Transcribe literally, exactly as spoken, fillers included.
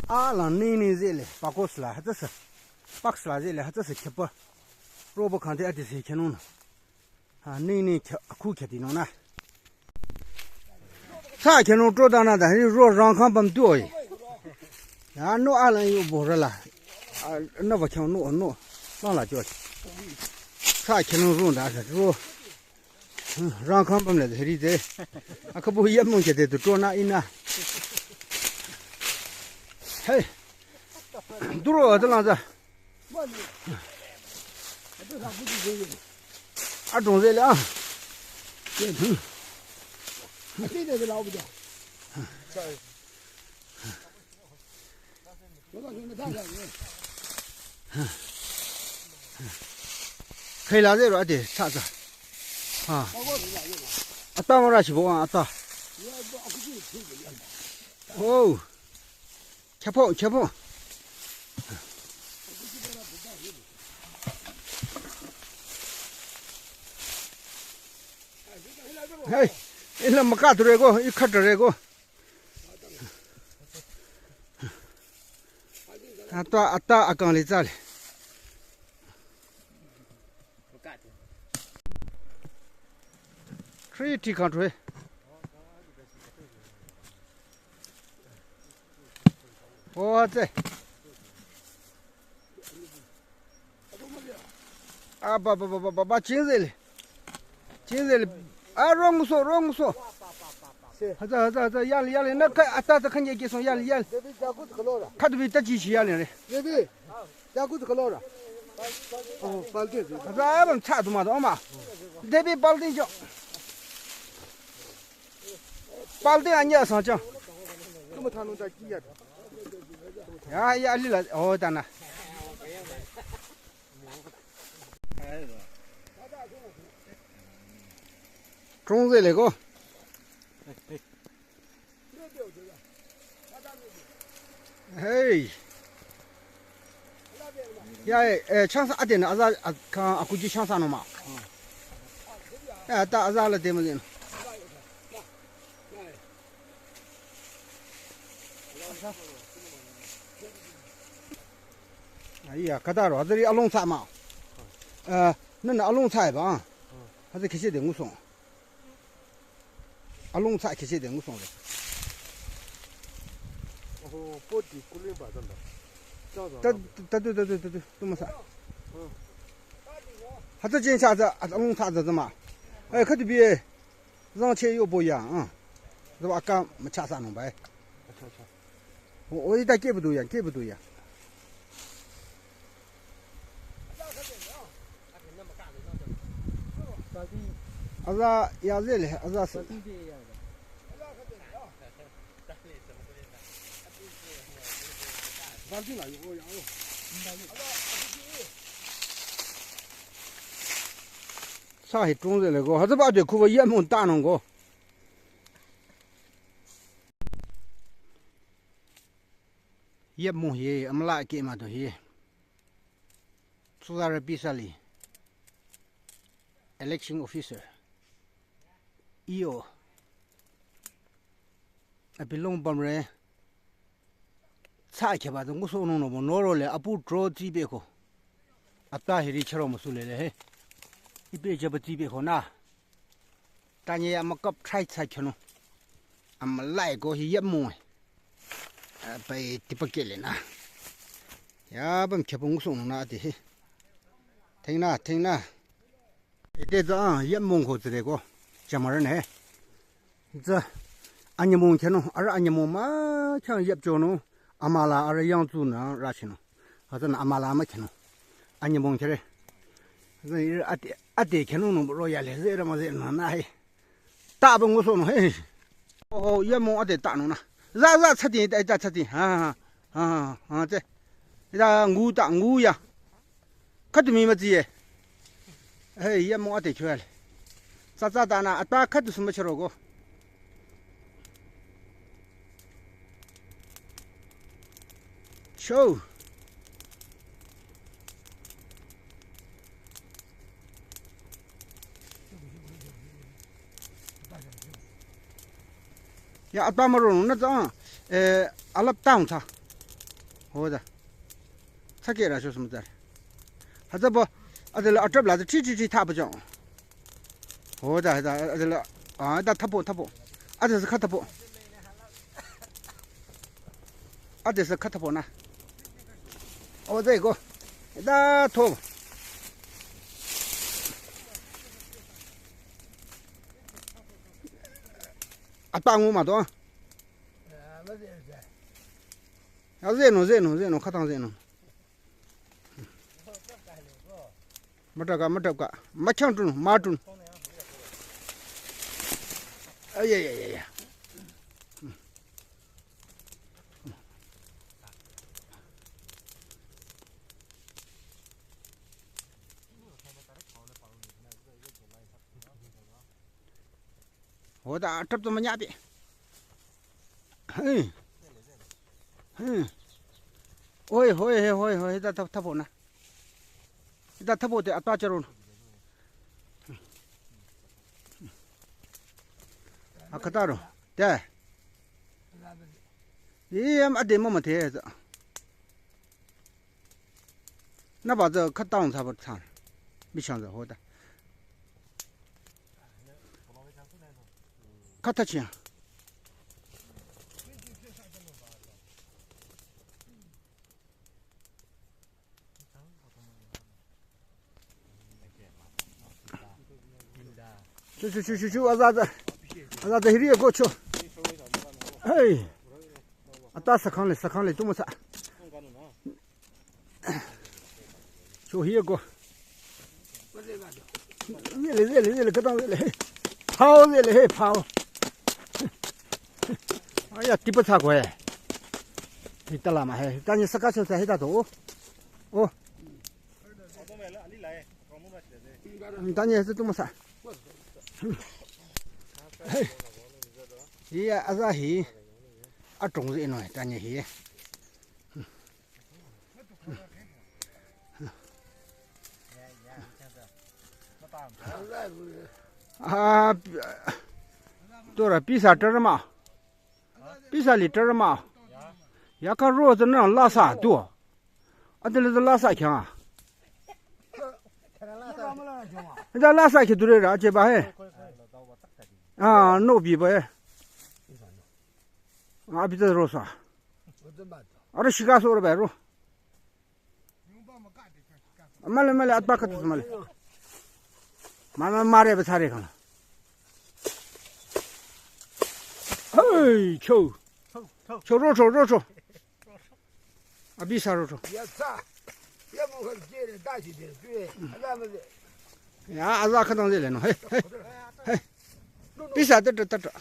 Alang nini zele, pakos la, hütsüsü. Paks la zele, hütsüsü khepa. Roba khangte ati se khenung. Ha, nini khe, akhu kheti nung na. Sa khenung tro dana da, ro rang khang pam tu oi. Ya, no alang yu bo ra la. A, no ba khyang no, no. Lang la jo. Sa khenung ro da, ro. Rang khang pam le de ri de. A khabu yam mong ke de tu tro na ina. Hey. Duro de lang za. A dong ze le a. Khei la zero ade, cha cha. Ha. Ata mara shi bo ata. Oh. Kyapo, kyapo. Hey, ila maka tu rego, ikha tu rego. Ata, ata akang le tsale. Three, three country. Oh, ate. Ah, ba, ba, ba, ba, ba, ba, chingzeli. Chingzeli. Ah, wrong so, wrong so. Haza, haza, haza, yale, yale. Na ka, ata, ata, kanye ke son, yale, yale. Devi, jagut kalora. Kadu bi tachi shi yale re. Devi, jagut kalora. Oh, balde. Haza, abam cha du ma do ma. Devi balde jo. Balde anya sa cha. Kuma thanu da kiya. Ya, ya, lila. Oh, dana. Trongzele ko. Hey. Ya, eh, changsa aden aza kan akuji changsa no ma. Ya, ta aza la demo den. Aiya, kadaro, hazari along sa ma. Eh, nana along sa ba. Haza kisi de ngusong. Along sa kisi de ngusong de. Oh, poti kuling ba zanda. Ta, ta, tu, ta, tu, ta, tu, tu masa. Haza jin sa za, along sa za ma. Eh, kadu bi. Zang che yo bo ya, ah. Zo aka ma cha sa nung bai. Acha, acha. O, o, ita ke bu du ya, ke bu du ya. Aza, ya zele, aza se. Sa hi trongzele ko, haza ba de ku ba ya mon ta nung ko. Yep mo hi, amala ke ma to hi. Tsuzarü Pisali. Election officer. Iyo. Abi long bam re. Tsa khe ba dong so no no mo noro le apu tro ti be ko. Ata hiri chero mo su le le he. Ipe je ba ti be ko na. Tanye ya makap try tsa khyano. Am lai ko hi yap mo. Pai tipa kele na. Ya bam khyapung song na ti hi. Theng na, theng na. Ite za yap mo ko tsere ko. Chamar ne. Za anyamong khyano, ara anyamong ma khyang yap chono. Amala ara yang zu na ra chino. Haza na amala ma khyano. Anyamong khere. Haza ate, ate khyano no ro ya le ze ra ma ze na na he. Ta ba ngu so no he. Oh, ya mo ate ta no na. Za, za, chati, ta, ta, chati. Ha, ha, ha, ha, te. Ita ngu ta, ngu ya. Khatu mi ma zi ye. Hey, ya mo ate kyo ya le. Za, za, ta na, ata khatu sumba chero go. Show. Ya, ata maro na ta, eh, alap town ta. Hoda. Tsakera shosum tsare. Hütsübo. Adela atrap la tri tri tri thapajong. Hoda, hoda, adela. Ah, da thapo, thapo. Adesa kha thapo. Adesa kha thapo na. O, there you go. Da tho. Atangu ma do. Ya, zeno, zeno, zeno, khatang zeno. Mataka, mataka, machang tun, matun. Ay, ay, ay, ay, ay. Hoda, trap to manya bi. Hey. Hey. Oi, hoi, he, hoi, hoi, da, da, thapo na. Da, thapo te, atwa charo. Akataro. Te. Iyam ade mama te. Naba tsü khütang thsaba thsan. Bishang tsü hoda. Khüta chiang. Chu, chu, chu, chu, chu, aza, aza. Aza, aza, hiri go chu. Hey. Ata sakhang le, sakhang le, tumo sa. Cho hi go. Zele, zele, zele, khütang zele. Phao zele, he, phao. Aya, tipa tsa ko he. Hita lama he. Tanya saka cho sa hita to. Oh. Tanya he tu masa. Iya, aza hi. Atong zeno, tanya hi. Ah, tora pisa terma. Pisa li terma. Ya ka ro zena lasa tu. Adele lasa kya. Da lasa ki dure ra che ba he. Ah, no bi ba he. Ah, bi da ro sa. Ara shiga so ba ro. Male, male, atpa katu male. Mama mare ba thare kana. Hey, cho. Cho ro cho, ro cho. Abi sa ro cho. Ya sa. Ya mo kan jere da ji de. Ya, aza khütang zele no. Hey, hey. Hey. Pisa de de de.